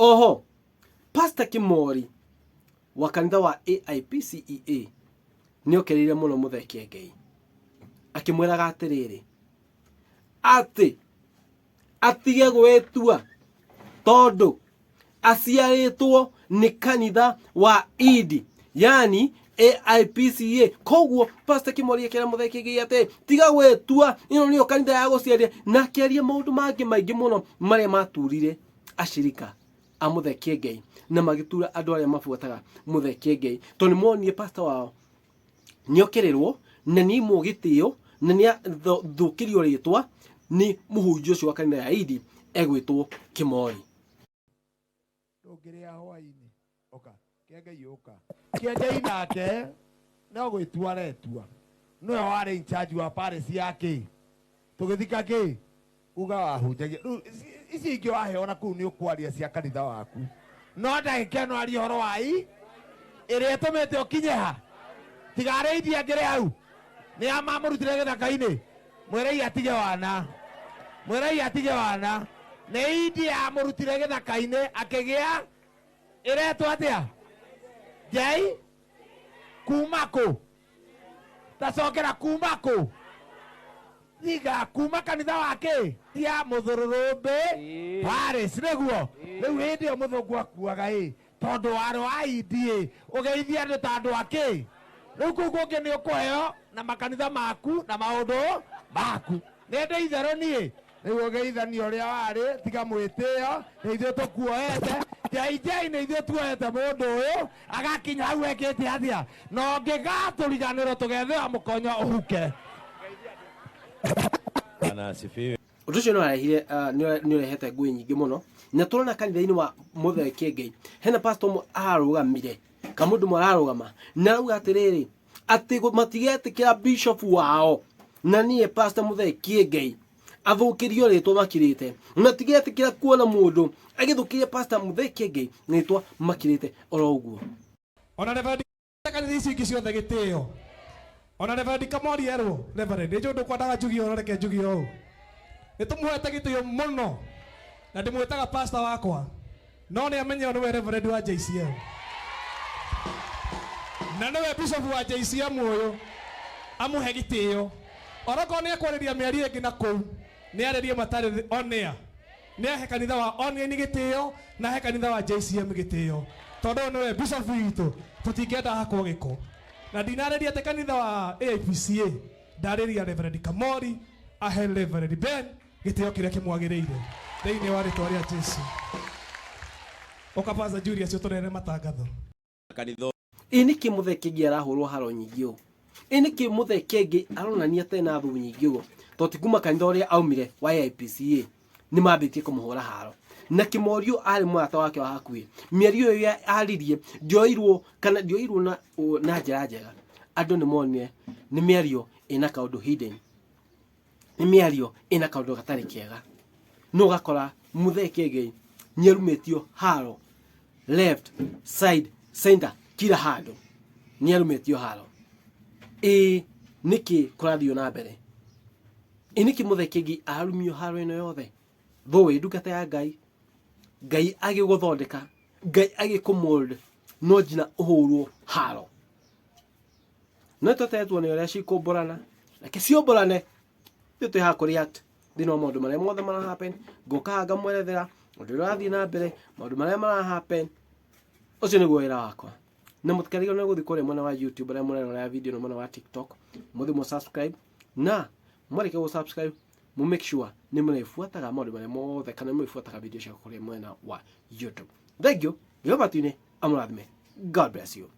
Oho Pastor Kimori wa kanitha wa AIPCEA nĩ okereire mũno Mũthee Kĩengei akĩmwĩraga atĩrĩrĩ atĩ atige gwĩtua tondũ aciarĩtwo nĩ kanitha wa Idi yani AIPCA. Koguo Pastor Kimori akĩra Mũthee Kĩengei atĩ tiga gwĩtua, ĩno nĩyo kanitha ya gũciaria, na akĩaria maũndũ mangĩ maingĩ mũno marĩa maturire ashirika a Mũthee Kĩengei na magĩtura andũ arĩa mabuataga Mũthee Kĩengei tondũ nĩ monire pastor wao nĩokĩrĩrwo na nĩaimwo gĩtĩo na nĩathũkĩrio rĩtwa nĩ mũhunjia ũcio wa kanitha ya Idi egwĩtwo Kĩmori. Ndũngĩrĩa hwainĩ ũka Kĩengei ũka Kĩengei nake no gwĩtua aretua nĩwe warĩ in charge wa parish ya kĩ tũgĩthika kĩ uga wahunjagia rĩu ici ingĩ waheo na kũu nĩ ũkwaria cia kanitha waku no ndagĩka ĩno aria ũhoro wa i ĩrĩa ĩtũmĩte ũkinye ha tiga arĩithi angĩrĩ hau nĩ a mamũrutire gĩthaka-inĩ mwĩrei atige wana mwĩrei atige wana nĩ indi yamũrutire gĩthaka-inĩ akĩgĩa ĩretwo atĩa njei kuma kũ tacokera kuma kũ tiga kuma kanitha wa kĩ ya mũthũrũrũmbĩ Paris nĩguo rĩu hĩndĩ ĩyo mũthũngũ akuaga ĩ tondũ warĩ wa indi ũgeithia andũ ta andũ a kĩ rĩu kũu kũngĩ nĩ ũkũheo na makanitha maku na maũndũ maku nĩ ndĩ itherũ niĩ rĩu ũgeithania ũrĩa warĩ tiga mwĩtĩo nĩ ithuĩ tũkuoete njai nĩ ithuĩ tuoete mũndũ ũyũ agakinya hau ekĩte atĩa na ũngĩgatũriganĩrwo tũgethĩwa mũkonyo ũhuke. Bwana asifiwe. Ũndũ ũcio nĩ ũrehete ngũĩ nyingĩ mũno na tũrona kanitha-inĩ wa Mũthee Kĩengei hena pastor ũmwe ararũgamire kamũndũ ũmwe ararũgama na arauga atĩrĩrĩ atĩ matigetĩkĩra bishop wao na niĩ pastor Mũthee Kĩengei athũkĩrio rĩtwa makirĩte matigetĩkĩra kuona mũndũ agĩthũkĩria pastor Mũthee Kĩengei rĩtwa makirĩte oro ũguo. Ona Reverend kanitha icio ingĩ ciothe gĩtĩo. Ona Reverend Kamori erwo, Reverend, nĩ njũĩ ndũkwendaga njugie ũũ, no reke njugie ũũ. Nĩ tũmũhete gĩtĩo mũno na ndĩmwĩtaga pastor wakwa, no nĩ amenye ũyũ nĩwe Reverend wa JCM. Na nĩwe bishop wa JCM ũyũ, amũhe gĩtĩo. Onokorwo nĩ ekwarĩria mĩario ĩngĩ na kũu, nĩ arĩrie matarĩ on air. Nĩ ahe kanitha wa online gĩtĩo na ahe kanitha wa JCM gĩtĩo tondũ ũyũ nĩwe bishop witũ tũtingĩenda hakwo gĩko na ndinarĩria atĩ kanitha wa AIPCA ndarĩria Reverend Kamori ahe Reverend Ben gĩtĩo kĩrĩa kĩmwagĩrĩire thĩinĩ wa rĩtwa rĩa Jesu. Ũka Pastor Julius ũtũrehere matangatho. Kanitha Ĩ nĩkĩ Mũthee Kĩengei arahũrwo haro nyingĩ ũũ? Ĩ nĩkĩ Mũthee Kĩengei aronania ta ena thũ nyingĩ ũguo? Tondũ ti kuma kanitha ũrĩa aumire wa AIPCA nĩ mambĩtie kũmũhũra haro. Na Kĩmorio arĩ mũrata wake wa hakuhĩ. Mĩario ĩyo aririe ndĩoirwo kana ndĩoirwo na, na njĩra njega. Andũ nĩ monire nĩ mĩario ĩna kaũndũ hidden. Nĩ mĩario ĩna kaũndũ gatarĩ kega. No ũgakora Mũthee Kĩengei nĩ arumĩtio haro left side center kila handũ nĩ arumĩtio haro. Ĩĩ nĩkĩ kũrathiĩ na mbere? Ĩ nĩkĩ Mũthee Kĩengei arumio haro ĩno yothe? Though wĩ ndungata ya Ngai, Ngai agĩgũthondeka, Ngai agĩkũ mold, no nginya ũhũrwo haro. No tweteretwo nĩ ũrĩa cikũmbũrana, reke ciũmbũrane, ithuĩ twĩ haha kũ react thĩinĩ wa maũndũ marĩa mothe mara happen, ngoka haha ngamwerethera ũndũ ũrĩa ũrathiĩ na mbere, maũndũ marĩa mara happen, ũcio nĩguo wĩra wakwa. Na mũtikariganĩrwo nĩ gũthiĩ kũrĩa mwena wa YouTube arĩa mũrerorera video na mwena wa TikTok, mũthiĩ mũ subscribe na mwarĩkia gũ subscribe mũ make sure nĩ mũrĩbuataga maũndũ marĩa mothe kana nĩ mũrĩbuataga video ciakwa kũrĩa mwena wa YouTube. Thank you. Jehova matu-inĩ amũrathime. God bless you.